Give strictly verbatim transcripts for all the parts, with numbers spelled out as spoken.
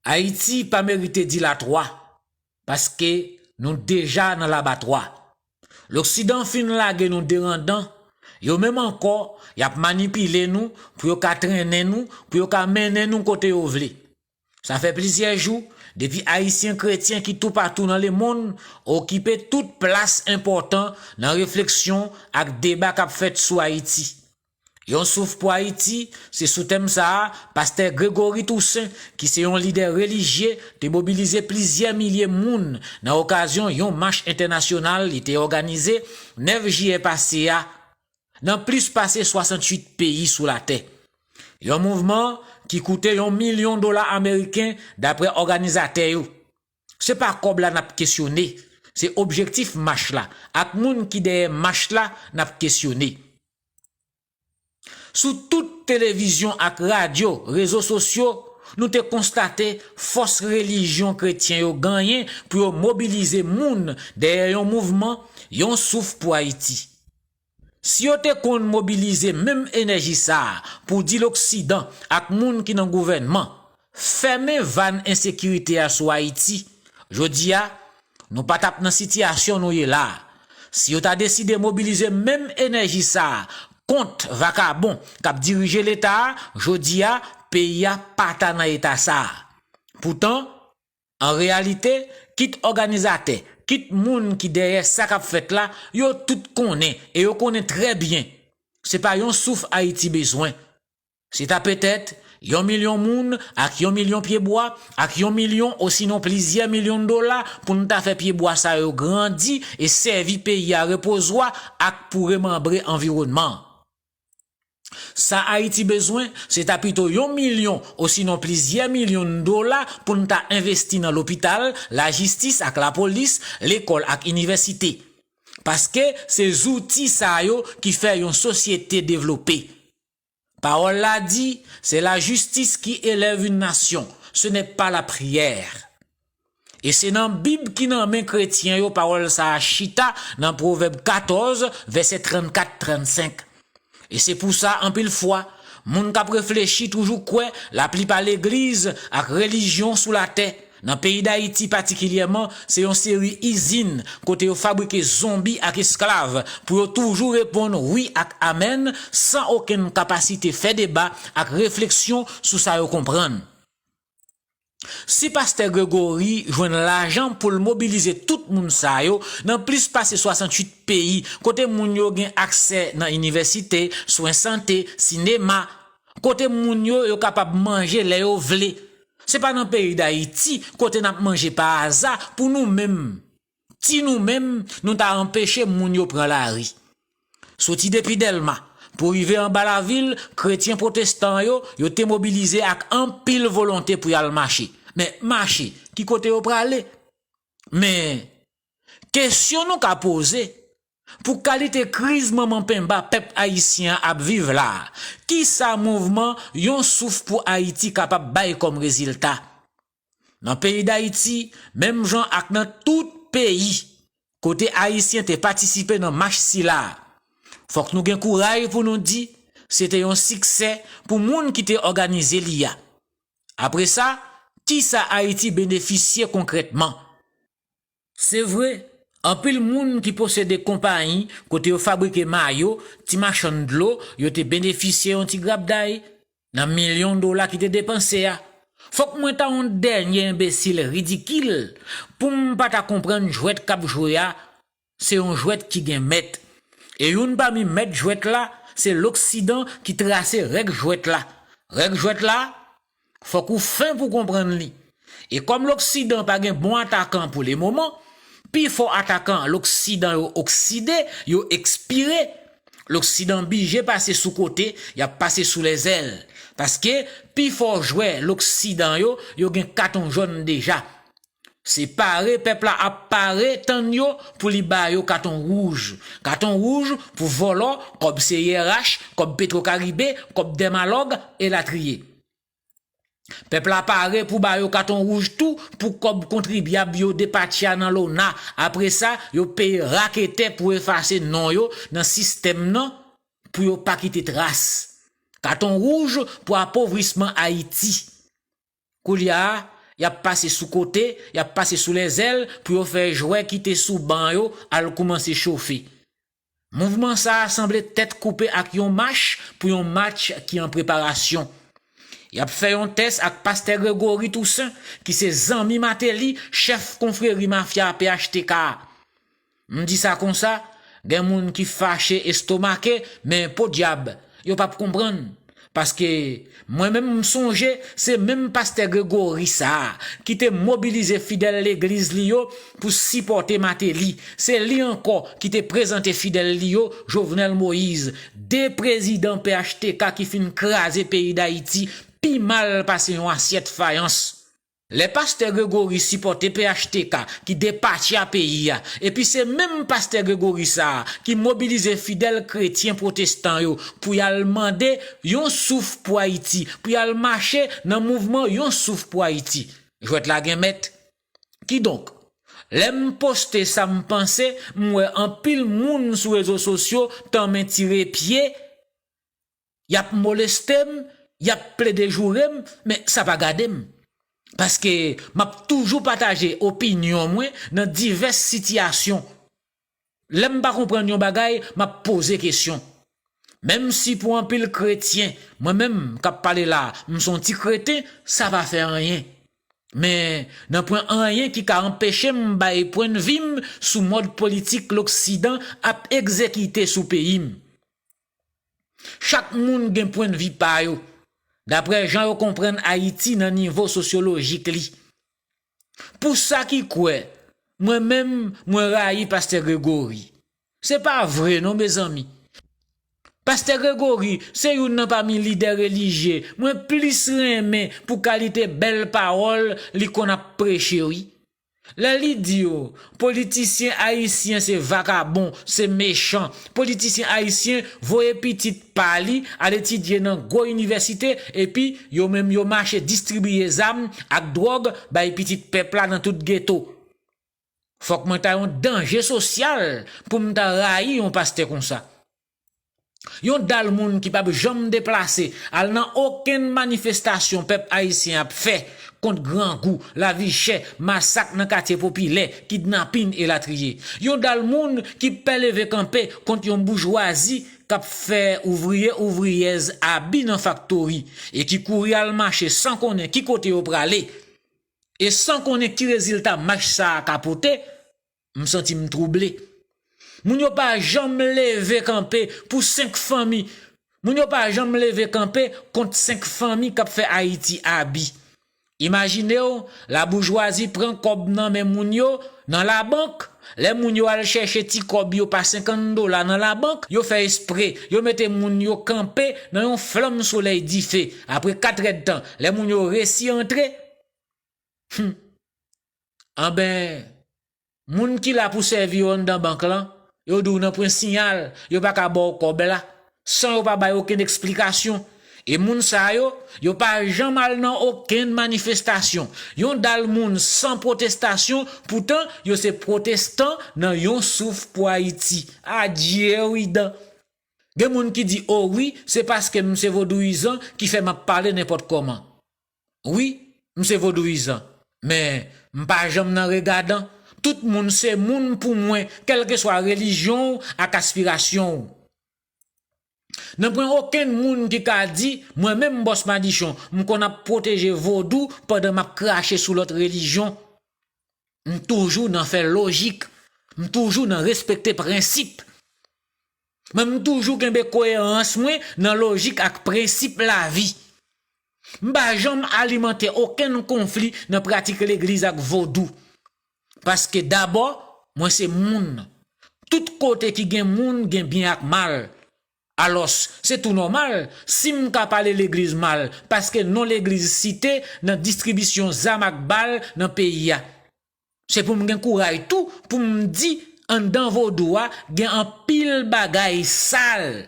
Ayiti pa merite dilatwa, paske nou deja nan labatwa. Loksidan fin lage nou derandan, yo menm ankò, y ap manipile nou pou yo ka trennen nou, pou yo ka mennen nou kote yo vle. Sa fè plizyè jou, depi Ayisyen kretyen ki toupatou nan lemonn okipe tout plas enpòtan nan refleksyon ak deba k ap fèt sou Ayiti. Yon souf pou Ayiti, se sou tèm sa a, pastè Gregory Toussaint, ki se yon lidè relijye, te mobilize plizyè milye moun nan okazyon yon mach entènasyonal li te òganize nèf jiyè pase a, nan plis pase swasanntuit peyi sou latè. Yon mouvman ki koute yon milyon dola ameriken, daprè òganizatè yo. Se pa kòb la n ap kesyone, se objektif mach la ak moun ki dèyè mach la n ap kesyone. Sou tout televizyon ak radyo, rezo sosyo, nou te konstate fòs relijyon kretyen yo genyen pou yo mobilize moun dèyè yon mouvman, yon souf pou Ayiti. Si yo te konn mobilize menm enèji sa a pou di Loksidan ak moun ki nan gouvènman, fèmen vàn ensekirite a sou Ayiti, jodi a, nou pa t ap nan sitiyasyon nou ye la a. Si yo ta deside mobilize menm enèji sa a kont vakabon k ap dirije Leta a, jodi a, peyi a pa ta nan eta sa a. Poutan, an reyalite, kit òganizatè, kit moun ki dèyè sa k ap fèt la, yo tout konnen, e yo konnen trè byen. Se pa yon souf Ayiti bezwen. Se ta petèt yon milyon moun ak yon milyon pyebwa ak yon milyon osinon plizyè milyon dola pou n ta fè pyebwa sa yo grandi e sèvi peyi a repozwa ak pou remanbre anviwònman an. Sa Ayiti bezwen, se ta pito yon milyon osinon plizyè milyon dola pou n ta envesti nan lopital, lajistis ak lapolis, lekòl ak inivèsite. Paske se zouti sa yo ki fè yon sosyete devlope. Pawòl la di, c'est la justice qui élève une nation, ce n'est pas la prière. E se nan Bib ki nan men kretyen yo pawòl sa a chita nan Pwovèb katòz, vèsè trannkat trannsenk. E se pou sa, anpil fwa, moun k ap reflechi toujou kwè laplipa legliz ak relijyon sou latè, nan peyi Dayiti patikilyèman, se yon seri izin kote yo fabrike zonbi ak esklav pou yo toujou reponn wi ak amèn san okenn kapasite fè deba ak refleksyon sou sa yo konprann. Si pastè Gregory jwenn lajan pou l mobilize tout moun sa yo nan plis pase swasanntuit peyi kote moun yo gen aksè nan inivèsite, swen sante, sinema, kote moun yo, yo kapab manje lè yo vle, se pa nan peyi Dayiti kote n ap manje pa aza pou nou menm. Ti nou menm, nou ta anpeche moun yo pran lari. Soti depi Dèlma pou rive anba lavil, kretyen pwotestan yo, yo te mobilize ak anpil volonte pou y al mache. Men mache, ki kote yo prale? Men, kesyon nou ka poze, pou kalite kriz manman penba pèp ayisyen an ap viv la a, kisa mouvman Yon Souf pou Ayiti kapab bay kòm rezilta? Nan peyi Dayiti, menm jan ak nan tout peyi kote Ayisyen te patisipe nan mach sila a, fòk nou gen kouray pou nou di se te yon siksè pou moun ki te òganize li a. Apre sa, kisa Ayiti benefisye konkrètman? Se vre, anpil moun ki posede konpayi kote yo fabrike mayo, ti machann dlo, yo te benefisye yon ti grabday nan milyon dola ki te depanse a. Fòk mwen ta yon dènye enbesil ridikil pou m pa ta konprann jwèt k ap jwe a, se yon jwèt ki gen mèt. E youn pami mèt jwèt la, se Loksidan ki trase règ jwèt la. Règ jwèt la, fòk ou fen pou konprann li. E kòm Loksidan pa gen bon atakan pou lemoman, pifò atakan Loksidan yo okside, yo ekspire. Loksidan bije pase sou kote, y ap pase sou lèzèl. Paske pifò jwè Loksidan yo, yo gen katon jòn deja. Se pare pèp la ap pare tann yo pou li ba yo katon wouj. Katon wouj pou vòlò, kòb C I R H, kòb Petro Caribe, kòb Dèmalòg, elatriye. Pèp la pare pou ba yo katon wouj tou pou kòb kontribyab yo depatcha nan lona. Apre sa, yo peye raketè pou efase non yo nan sistèm nan pou yo pa kite tras. Katon wouj pou apovrisman Ayiti. Koulye a, Y ap pase sou kote, y ap pase sou lèzèl pou yo fè jwè ki te sou ban yo al koumanse chofe. Mouvman sa a sanble tèt koupe ak yon mach pou yon match ki an preparasyon. Y ap fè yon tès ak pastè Gregory Toussaint, ki se zanmi Martelly, chèf konfreri mafya P H T K a. M di sa konsa, gen moun ki fache estomake, men podyab, yo p ap konprann. Paske mwen menm m sonje se menm pastè Gregory sa a ki te mobilize fidèl legliz li yo pou sipòte Martelly. Se li ankò ki te prezante fidèl li yo Jovenel Moïse, de prezidan P H T K ki fin kraze peyi Dayiti pi mal pase yon asyèt fayans. Lè pastè Gregory sipòte P H T K ki depatya peyi a, epi se menm pastè Gregory sa a ki mobilize fidèl kretyen pwotestan yo pou y al mande yon souf pou Ayiti, pou y al mache nan mouvman yon souf pou Ayiti. Jwèt la gen mèt. Kidonk, lè m poste sa m panse, m wè anpil moun sou rezo sosyo tanmen tire pye, y ap moleste m, y ap plede joure m, men sa pa gade m. Paske m ap toujou pataje opinyon mwen nan divès sitiyasyon. Lè m pa konprann yon bagay, m ap poze kesyon. Menm si pou anpil kretyen, mwen menm k ap pale la, m se yon ti kreten, sa pa fè anyen. Men, nan pwen anyen ki ka anpeche m bay pwennvi m sou mòd politik Loksidan ap egzekite sou peyi m. Chak moun gen pwennvi pa yo, daprè jan yo konprann Ayiti nan nivo sosyolojik li. Pou sa ki kwè, mwen menm, mwen rayi pastè Gregory. Se pa vre non, mezanmi. Pastè Gregory se youn nan pami lidè relijye mwen plis renmen pou kalite bèl pawòl li konn ap preche, wi. Lè li di yo, politisyen ayisyen se vakabon, se mechan, politisyen ayisyen voye pitit pa li al etidye nan gwo inivèsite, epi yo menm yo mache distribiye zam ak dwòg bay pitit pèp la nan tout geto. Fòk mwen ta yon danje sosyal pou m ta rayi yon pastè konsa. Yon dal moun ki p ap janm deplase al nan okenn manifestasyon pèp ayisyen ap fè kont grangou, lavi chè, masak nan katye popilè, kidnapin elatriye. Yon dal moun ki pè leve kanpe kont yon boujwazi k ap fè ouvriye ouvriyèz abi nan faktori e ki kouri al mache san konnen ki kote yo prale e san konnen ki rezilta mach sa a ka pote. M santi m twouble. Moun yo pa janm leve kanpe pou senk fanmi. Moun yo pa janm leve kanpe kont senk fanmi k ap fè Ayiti abi. Imajine w, laboujwazi pran kòb nan men moun yo nan labank. Lè moun yo al chèche ti kòb yo pa senkant dola nan labank, yo fè espre, yo mete moun yo kanpe nan yon flanm solèy dife. Apre katrèdtan, lè moun yo resi antre, hmm, anben, moun ki la pou sèvi yo anndan bank lan, yo di w nan pwen siyal, yo pa ka ba w kòb la, san yo pa bay okenn eksplikasyon. E moun sa yo, yo pa janm al nan okenn manifestasyon. Yon dal moun san pwotestasyon, poutan yo se pwotestan nan yon souf pou Ayiti. Adye wi dan. Gen moun ki di, o wi, se paske m se vodouyizan ki fè m ap pale nenpòt kòman. Wi, m se vodouyizan, men m pa janm nan regadan. Tout moun se moun pou mwen, kèlkeswa relijyon w ak aspirasyon w. Nan pwen okenn moun ki ka di, mwen menm Bòs Madichon, m konn ap pwoteje vodou pandan m ap krache sou lòt relijyon. M toujou nan fè lojik. M toujou nan respekte prensip. Men m toujou kenbe koerans mwen nan lojik ak prensip lavi. M pa janm alimante okenn konfli nan pratik legliz ak vodou. Paske dabò, mwen se moun. Tout kote ki gen moun, gen byen ak mal. Alòs, se tou nòmal si m ka pale legliz mal, paske non legliz site nan distribisyon zam ak bal nan peyi a. Se pou m gen kouray tou pou m di anndan vodou a gen anpil bagay sal.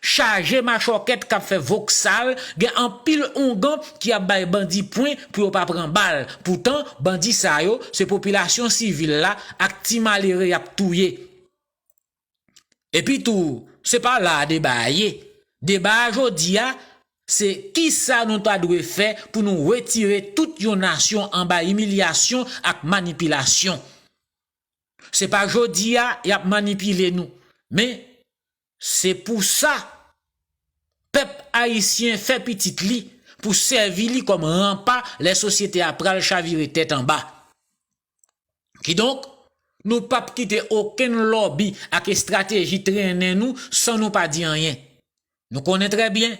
Chaje machòkèt k ap fè voksal, gen anpil oungan ki ap bay bandi pwen pou yo pa pran bal. Poutan, bandi sa yo, se popilasyon sivil la ak ti malere y ap touye. Epi tou, se pa la a deba a ye. Deba a jodi a, Se kisa nou ta dwe fè pou nou retire tout yon nasyon anba imilyasyon ak manipilasyon. Se pa jodi a y ap manipile nou, men se pou sa pèp ayisyen fè pitit li pou sèvi li kòm ranpa lè sosyete a pral chavire tèt anba. Kidonk, nou p ap kite okenn lòbi ak estrateji trennen nou san nou pa di anyen. Nou konnen trè byen,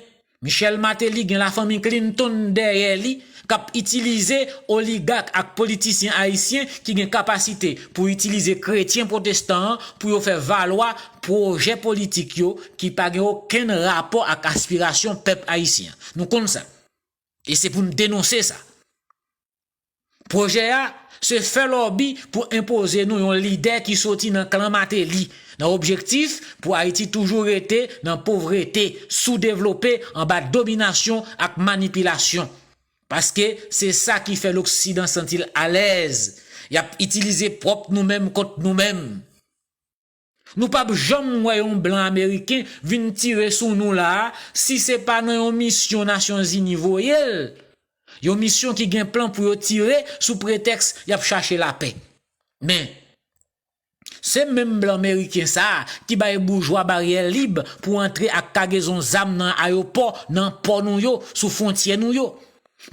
Michel Martelly gen lafanmi Clinton dèyè li k ap itilize oligak ak politisyen ayisyen ki gen kapasite pou itilize kretyen pwotestan an pou yo fè valwa pwojè politik yo ki pa gen okenn rapò ak aspirasyon pèp ayisyen. Nou konn sa. E se pou n denonse sa. Pwojè a se fè lòbi pou enpoze nou yon lidè ki soti nan klan Martelly, nan objektif pou Ayiti toujou rete nan povrete, soudevlope, anba dominasyon ak manipilasyon. Paske se sa ki fè Loksidan santi l alèz. Y ap itilize pwòp nou menm kont nou menm. Nou p ap janm wè yon blan ameriken vin tire sou nou la a si se pa nan yon misyon Nasyonzini voye l. Yon misyon ki gen plan pou yo tire sou pretèks y ap chache lapè. Men, se menm blan meriken sa a ki bay boujwa baryè lib pou antre ak kagezon zam nan ayewopò, nan pò nou yo, sou fwontyè nou yo.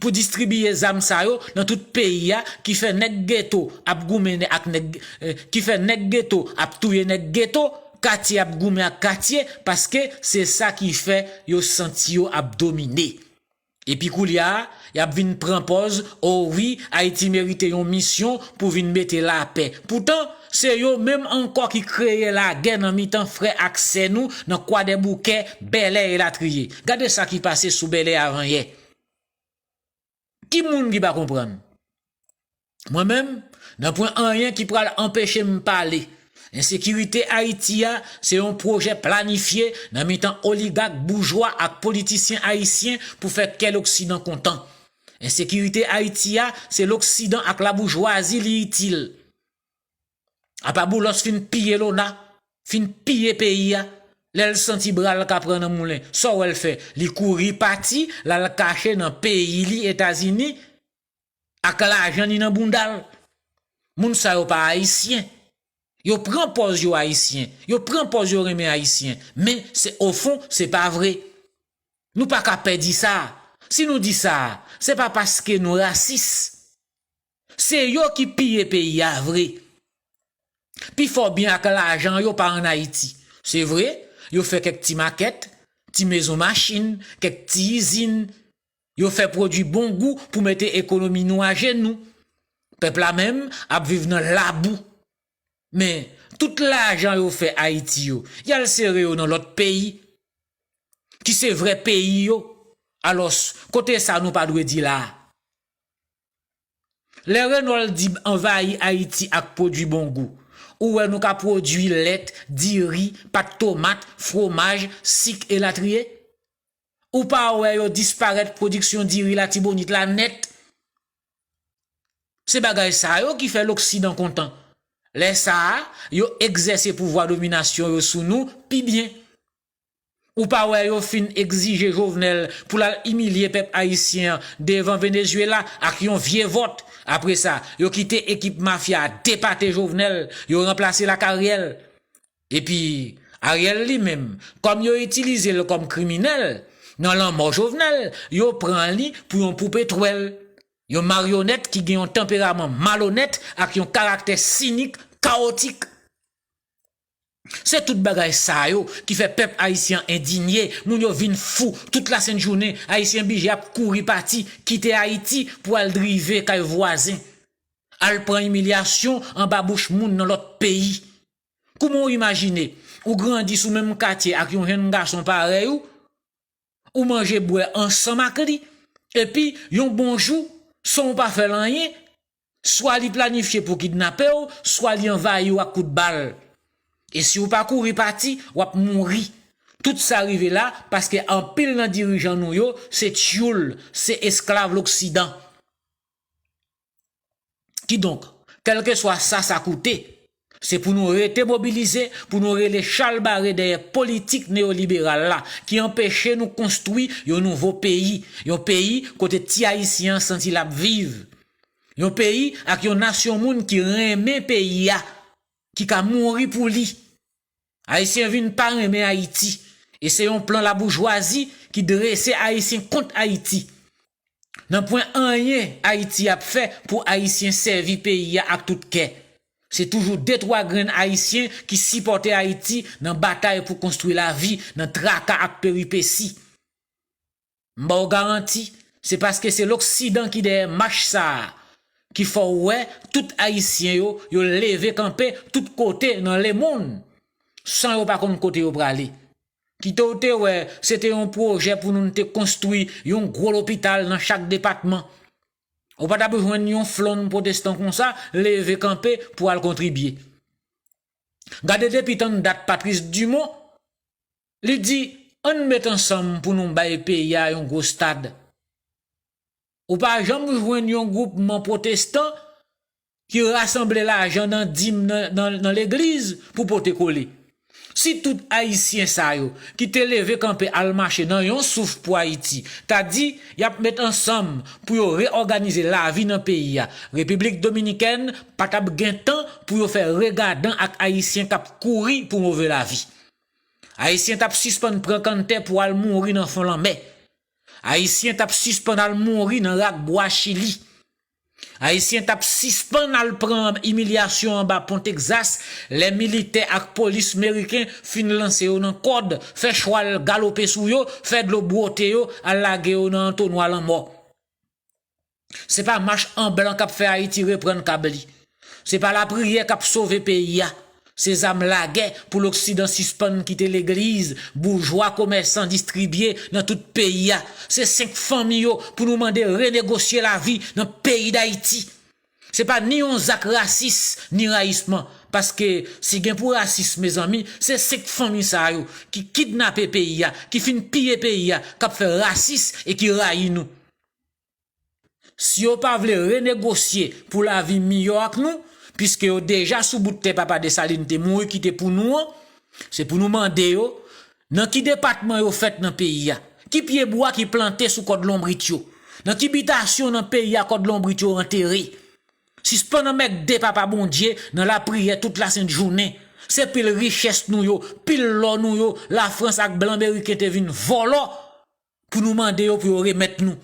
Pou distribiye zam sa yo nan tout peyi a, ki fè nèg geto ap goumen ak nèg, eh, ki fè nèg geto ap touye nèg geto, katye ap goumen ak katye, paske se sa ki fè yo santi yo ap domine. Epi koulye a, y ap vin pran pòz, o wi, Ayiti merite yon misyon pou vin mete lapè. Poutan, se yo menm ankò ki kreye lagè nan mitan frè ak sè nou nan Kwadèboukè, Bèlè elatriye. Gade sa ki pase sou Bèlè avanyè. Ki moun ki pa konprann? Mwen menm, nanpwen anyen ki pral anpeche m pale. Ensekirite Ayiti a se yon pwojè planifye nan mitan oligak, boujwa ak politisyen ayisyen pou fè kè Loksidan kontan. Ensekirite Ayiti a se Loksidan ak laboujwazi li itil. Apa Boulos fin piye Lona, fin piye peyi a, lè l santi bra l ka pran nan moulen, sa w wè l fè? Li kouri pati, l al kache nan peyi li, Etazini, ak lajan li nan bounda l. Moun sa yo pa ayisyen. Yo pran pòz yo ayisyen, yo pran pòz yo renmen ayisyen, men se ofon, se pa vre. Nou pa ka pè di sa. Si nou di sa, se pa paske nou rasis. Se yo ki piye peyi a vre. Pifò byen ak lajan yo pa ann Ayiti. Se vre, yo fè kèk ti makèt, ti mezon machin, kèk ti izin. Yo fè pwodui bon gou pou mete ekonomi nou ajenou. Pèp la menm ap viv nan labou. Men, tout lajan yo fè Ayiti yo, y al sere yo nan lòt peyi, ki se vrè peyi yo. Alòs, kote sa nou pa dwe di la a? Lè Renold Dib anvayi Ayiti ak pwodui bon gou, ou wè nou ka pwodui lèt, diri, pat tomat, fwomaj, sik elatriye? Ou pa wè yo disparèt pwodiksyon diri Latibonit la nèt? Se bagay sa yo ki fè Loksidan kontan. Lè sa a, yo egzèse pouvwa dominasyon yo sou nou pi byen. Ou pa wè yo fin egzije Jovenel pou l al imilye pèp ayisyen an devan Venezuela ak yon vye vòt. Apre sa, yo kite ekip mafya a depate Jovenel, yo ranplase l ak Ariel. Epi, Ariel li menm, kòm yo itilize l kòm kriminèl, nan lanmò Jovenel, yo pran li pou yon poupe twèl. Yon maryonèt ki gen yon tanperaman malonèt ak yon karaktè sinik, kawotik. Se tout bagay sa yo ki fè pèp ayisyen an endinye, moun yo vin fou, tout lasentjounen, Ayisyen blije ap kouri pati, kite Ayiti pou al drive kay vwazen, al pran imilyasyon anba bouch moun nan lòt peyi. Kouman w imajine, ou grandi sou menm katye ak yon jenn gason parèy ou, ou manje bwè ansanm ak li, epi yon bon jou, san w pa fè l anyen, swa li planifye pou kidnape w, swa li anvayi w ak kout bal. E si w pa kouri pati, w ap mouri. Tout sa rive la paske anpil nan dirijan nou yo se tyoul, se esklav Loksidan. Kidonk, kèlkeswa sa sa koute, Se pou nou rete mobilize, pou nou rele chalbare dèyè politik neyoliberal la, ki anpeche nou konstwi yon nouvo peyi, yon peyi kote ti Ayisyen an santi l ap viv, yon peyi ak yon nasyon moun ki renmen peyi a, ki ka mouri pou li. Ayisyen vin pa renmen Ayiti, e se yon plan laboujwazi ki drese Ayisyen kont Ayiti. Nan pwen anyen Ayiti ap fè pou Ayisyen sèvi peyi a ak tout kè. Se toujou de twa grenn Ayisyen ki sipòte Ayiti nan batay pou konstwi lavi, nan traka ak peripesi. M ba w garanti, se paske se Loksidan ki dèyè mach sa a, ki fè w wè tout Ayisyen yo, yo leve kanpe tout kote nan lemonn, san yo pa konn kote yo prale. Kite w te wè, se te yon pwojè pou nou te konstwi yon gwo lopital nan chak depatman. Ou pa t ap jwenn yon flonn pwotestan konsa leve kanpe pou al kontribye. Gade depi tann dat Patrice Dumont, li di, ann met ansanm pou nou bay peyi a yon gwo stad. Ou pa janm jwenn yon gwoupman pwotestan ki rasanble lajan nan dim nan, nan, nan legliz pou pote kole. Si tout Ayisyen sa yo ki te leve kanpe al mache nan yon souf pou Ayiti ta di y ap met ansanm pou yo reyòganize lavi nan peyi a, Repiblik Dominikèn pa t ap gen tan pou yo fè regadan ak Ayisyen k ap kouri pou move lavi. Ayisyen t ap sispann pran kanntè pou al mouri nan fon lanmè. Ayisyen t ap sispann al mouri nan rak bwa Chili. Ayisyen t ap sispann al pran imilyasyon anba pon Tegzas lè militè ak polis meriken fin lanse yo nan kòd, fè chwal galope sou yo, fè dlo bwote yo, al lage yo nan antonwa lanmò. Se pa mach an blan k ap fè Ayiti reprann kab li. Se pa lapriyè k ap sove peyi a. Se zam lagè pou Loksidan sispann kite legliz, boujwa, komèsan distribye nan tout peyi a. Se senk fanmi yo pou nou mande renegosye lavi nan peyi Dayiti. Se pa ni yon zak rasis, ni rayisman. Paske si gen pou rasis, mezanmi, se senk fanmi sa yo ki kidnape peyi a, ki fin piye peyi a, k ap fè rasis e ki rayi nou. Si yo pa vle renegosye pou lavi miyò ak nou, piske yo deja sou bout tè papa Desalin te mouri kite pou nou an, se pou nou mande yo, nan ki depatman yo fèt nan peyi a? Ki pye bwa ki plante sou kòd lonbrit yo? Nan ki bitasyon nan peyi a kòd lonbrit yo antere? Sispann anmègde Papa Bondye nan lapriyè tout lasent jounen. Se pil richès nou yo, pil lò nou yo, Lafrans ak blan meriken te vin vòlò pou nou mande yo pou yo remèt nou.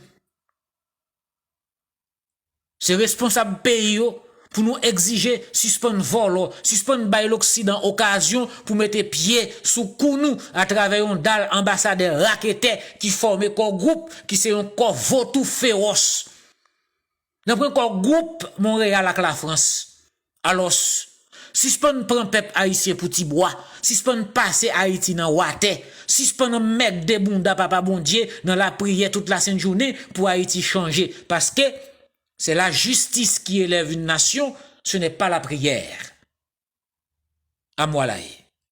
Se responsab peyi yo pou nou egzije sispann vòlò, sispann bay Loksidan okazyon pou mete pye sou kou nou atravè yon dal anbasadè raketè ki fòme kò gwoup ki se yon kò votou fewòs. Nan pwen kò gwoup Monreyal ak Lafrans. Alòs, sispann pran pèp ayisyen pou tibwa, sispann pase Ayiti nan watè, sispann anmègde bounda Papa Bondye nan lapriyè tout lasent jounen pou Ayiti chanje, paske c'est la justice qui élève une nation, ce n'est pas la prière. Amwalaye.